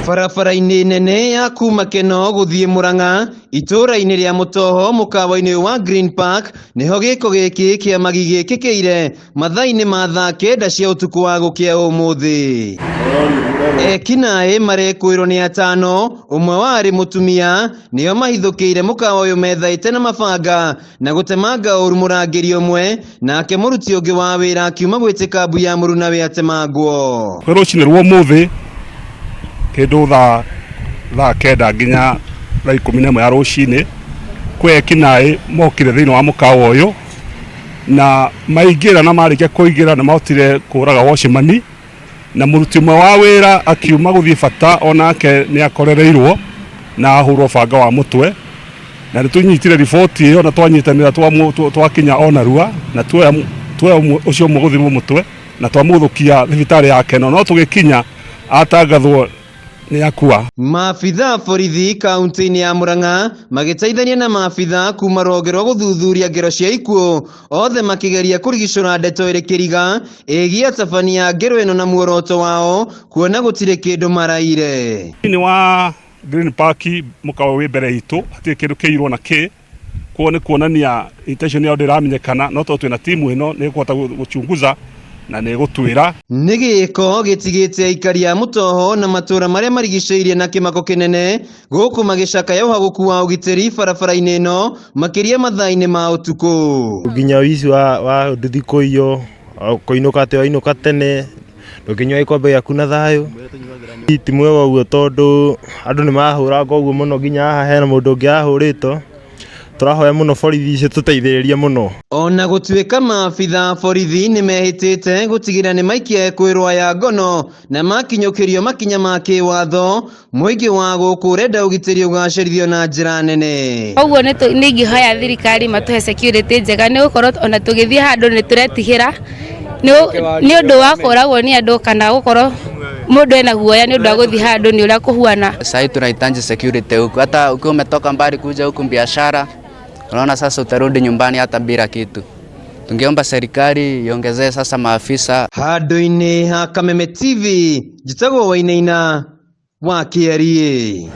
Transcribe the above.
Barabara-inĩ nene ya kuma Keno gũthiĩ Murang'a itũũra-inĩ rĩa Mũtoho mũkawa-inĩ ũyũ wa Green Park nĩho gĩko gĩkĩ kĩa magi gĩkĩkĩire mathaa-inĩ ma thaa 9 cia ũtukũ wa gũkĩa ũmũthĩ. Ekinaĩ marekwĩrwo nĩ atano, ũmwe warĩ mũtumia, nĩo mahithũkĩire mũkawa ũyũ methaĩte na mabanga na gũtemanga ũru mũrangĩri ũmwe, nake mũruti ũngĩ wa wĩra akiuma gwĩtĩka mbu ya mũrunawe atemangwo. Kwĩ rũcinĩ rwa ũmũthĩ kĩndũ thaa 9 nginya thaa 11 ya rũcinĩ, kwĩ ekinaĩ mokire thĩinĩ wa mũkawa ũyũ na maingĩra na marĩkia kũingĩra nĩ mahotire kũraga watchman na mũruti ũmwe wa wĩra akiuma gũthiĩ bata onake nĩ akorereirwo na ahũrwo banga wa mũtwe, na nĩ tũnyitire riboti ĩyo na twanyitanĩra twakinya onarua na tuoya ũcio ũmwe gũthimwo mũtwe na twamũthũkia thibitarĩ ya Keno, no tũgĩkinya atangathwo nĩ akua. Maabitha borithi kaunti-inĩ ya Murang'a magĩteithania na maabitha kuma rũhonge rwa gũthuthuria ngero cia ikuũ, othe makĩgeria kũrigicũra ndeto ĩrĩ kĩriga ĩgiĩ atabania a ngero ĩno na muoroto wao kuona gũtirĩ kĩndũ maraire. Thĩinĩ wa Green Park mũkawa wĩ mbere itũ hatirĩ kĩndũ kĩirwo na kĩ, koguo nĩ kuonania intention yao ndĩramenyekana, no tondũ twĩna timu ĩno nĩ ĩkũhota gũchunguza na nĩ ĩgũtwĩra. Nĩ gĩko gĩtigĩte aikari a Mũtoho na matũũra marĩa marigicĩirie na kĩmako kĩnene gũkũ magĩcakaya ũhagũku wa ũgitĩri barabara-inĩ ĩno makĩria mathaa-inĩ ma ũtukũ. Nginya ũici wa nduthi kũiywo, kũinũka atĩ wainũka tene ndũkĩnyua gĩkombe gĩaku na thayũ. Ti mwega ũguo tondũ andũ nĩ marahũranga ũguo mũno nginya haha hena mũndũ ũngĩ ahũrĩtwo. Tũrahoya mũno borithi citũteithĩrĩrie mũno. Ona gũtuĩka maabitha a borithi nĩ mehĩtĩte gũtigĩrĩra nĩ maikia ekwĩrwo aya ngono na makinyũkĩrio makinya ma kĩwatho, mũingĩ wa gũkũ ũrenda ũgitĩri ũgacĩrithio na njĩra nene. Koguo nĩ ingĩhoya thirikari matũhe security njega, nĩ gũkorwo ona tũgĩthiĩ handũ nĩ tũretigĩra nĩ ũndũ wa kũragwo nĩ andũ kana gũkorwo mũndũ ena guoya nĩ ũndũ wa gũthiĩ handũ nĩ ũrĩa kũhuana. Sasa tunahitaji security huku, hata ukiwa umetoka mbali kuja huku biashara, unaona sasa utarudi nyumbani hata bila kitu. Tungeomba serikali iongezee sasa maafisa. Handũ-inĩ ha Kameme TV, njĩtagwo Wainaina wa Kĩarie.